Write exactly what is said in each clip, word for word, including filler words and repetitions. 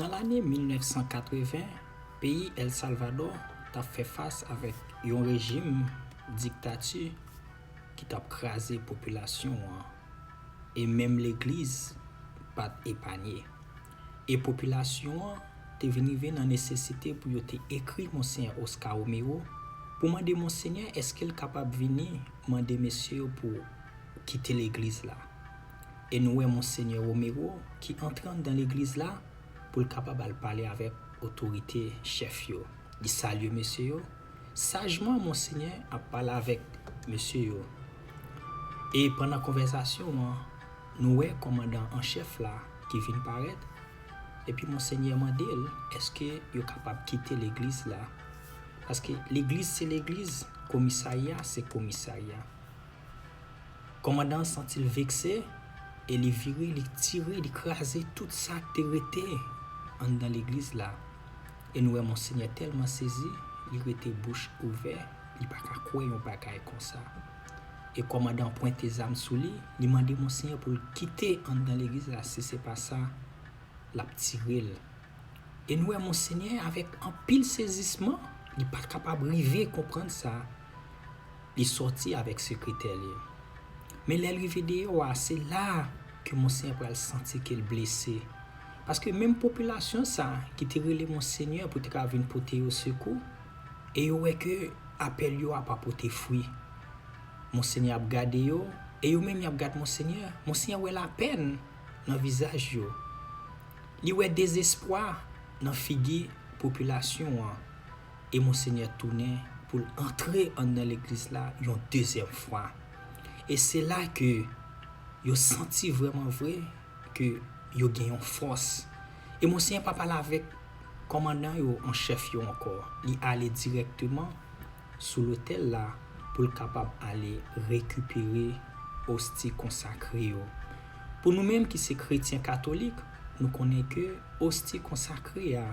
Nan lane mil nèf san katreven, peyi El Salvador t ap fè fas avèk yon rejim diktati ki t ap kraze popilasyon an, e menm legliz pa t epanye. E popilasyon an te vin rive nan nesesite pou yo te ekri Monsenyè Oscar Romero pou mande Monsenyè èske l kapab vini mande mesye yo pou kite legliz la. E nou wè Monsenyè Romero ki antre anndan legliz la pou l kapab al pale avèk otorite chèf yo. Li salye mesye yo. Sajman, Monsenyè ap pale avèk mesye yo. E pandan konvèsasyon an, nou wè kòmandan an chèf la ki vin parèt, epi Monsenyè mande l èske yo kapab kite legliz la. Paske legliz se legliz, komisarya se komisarya. Kòmandan an santi l vekse e li vire, li tire, li kraze tout sa k te rete anndan legliz la. E nou wè Monsenyè tèlman sezi, li rete bouch ouvè, li pa ka kwè yon bagay konsa. E kòmandan an pwente zam sou li, li mande Monsenyè pou l kite anndan legliz la, si se pa sa, l ap tire l. E nou wè Monsenyè, avèk anpil sezisman, li pa t kapab rive konprann sa, li sòti avèk sekretè li. Men lè l rive deyò a, se la ke Monsenyè pral santi ke l blese. Paske menm popilasyon sa ki te rele Monsenyè pou te ka vin pote yo sekou, e yo wè ke apèl yo a pa pote fwi. Monsenyè ap gade yo, e yo menm y ap gad Monsenyè. Monsenyè wè lapèn nan vizaj yo. Li wè dezespwa nan figi popilasyon an. E Monsenyè tounen pou l antre anndan legliz la yon dezyèm fwa. E se la ke yo santi vrèman vre ke yo gen yon fòs. E Monsenyè pa pale avèk kòmandan yo an chèf yo ankò. Li ale dirèkteman sou lotèl la pou l kapab ale rekipere osti konsakre yo. Pou nou menm ki se kretyen katolik, nou konnen ke osti konsakre a,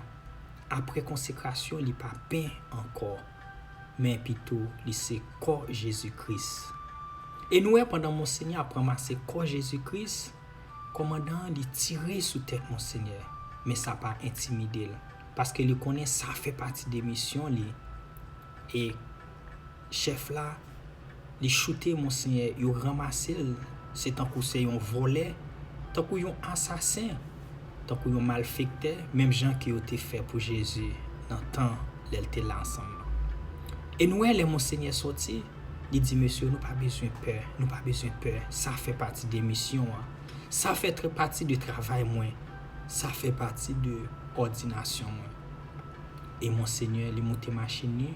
apre konsekrasyon, li pa pen ankò, men pito li se kò Jezi Kris. E nou wè pandan Monsenyè ap ranmase kò Jezi Kris, kòmandan an li tire sou tèt Monsenyè, men sa pa entimide l, paske li konnen sa fè pati de misyon li. E chèf la, li choute Monsenyè, yo ranmase l, se tankou se yon vòlè, tankou yon asasen, tankou yon malfektè, menm jan ke yo te fè pou Jezi nan tan lè l te la ansanm. E nou wè lè Monsenyè sòti, li di, "Mesye, nou pa bezwen pè, nou pa bezwen pè, sa fè pati de misyon an, sa fè trè pati de travay mwen, sa fè pati de òdinasyon mwen." E Monsenyè, li moute machin li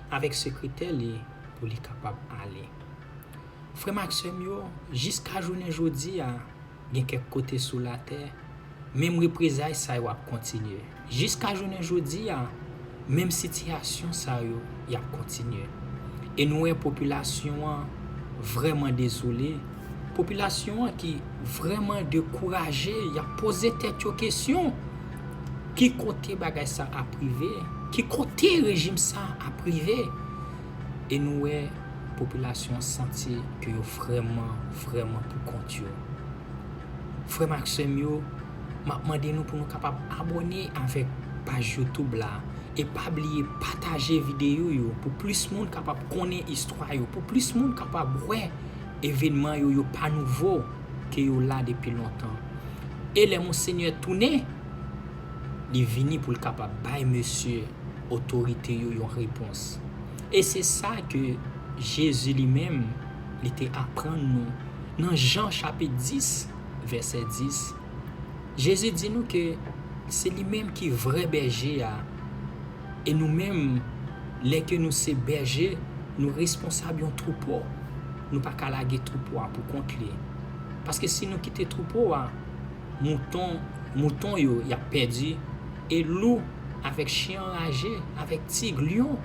avèk sekretè li pou li kapab ale. Frè m ak sè m yo, jiska jounen jodi a, gen kèk kote sou latè, menm reprezay sa yo ap kontinye. Jiska jounen jodi a, menm sitiyasyon sa yo, y ap kontinye. E nou wè popilasyon an vrèman dezole. Popilasyon an ki vrèman dekouraje, y ap poze tèt yo kesyon. Ki kote bagay sa ap rive? Ki kote rejim sa ap rive? E nou wè popilasyon an santi ke yo vrèman, vrèman pou kont yo. Frè m ak sè m yo, m ap mande nou pou nou kapab abòne avèk paj YouTube la. E pa bliye pataje videyo yo pou plis moun kapab konnen istwa yo, pou plis moun kapab wè evènman yo, yo pa nouvo, ke yo la depi lontan. E lè Monsenyè tounen, li vini pou l kapab bay mesye otorite yo yon repons. E se sa ke Jezi li menm, li te aprann nou nan Jan chapit dis, vèsè dis. Jezi di nou ke se li menm ki vrè bèje a. E nou menm, lè ke nou se bèje, nou responsab yon twoupo. Nou pa ka lage twoupo a pou kont li. Paske si nou kite twoupo a, mouton, mouton yo, y ap pèdi, e lou avèk chen anraje, avèk tig, lyon,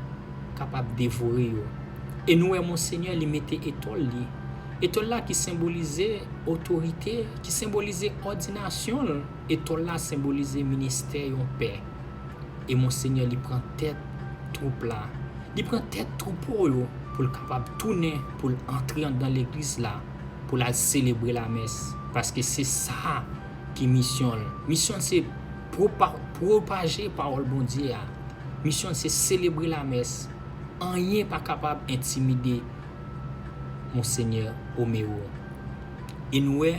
kapab devore yo. E nou wè Monsenyè, li mete etòl li. Etòl la ki senbolize otorite, ki senbolize òdinasyon l. Etòl la senbolize ministè yon pè. E Monsenyè, li pran tèt twoup la. Li pran tèt twoupo yo pou l kapab tounen, pou l antre anndan legliz la, pou l al selebre lamès. Paske se sa ki misyon l. Misyon l se pwopa- pwopaje pawòl Bondye a. Misyon l se selebre lamès. Anyen pa kapab entimide Monsenyè Romero. E nou wè,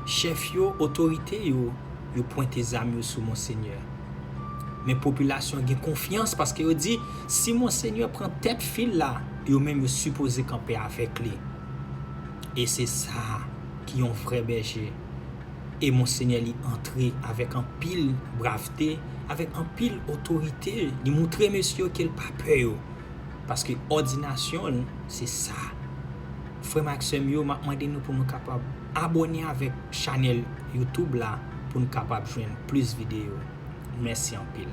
chèf yo, otorite yo, yo pwente zam yo sou Monsenyè. Men popilasyon gen konfyans paske yo di, si Monsenyè pran tèt fil la, yo menm yo sipoze kanpe avèk li. E se sa ki yon vrè bèje. E Monsenyè li antre avèk anpil bravte, avèk anpil otorite. Li moutre mesye yo ke l pa pè yo. Paske òdinasyon l, se sa. Frè m ak sè m yo, m ap mande nou pou nou kapab abòne avèk chanèl YouTube la pou nou kapab jwenn plis videyo. Mèsi anpil.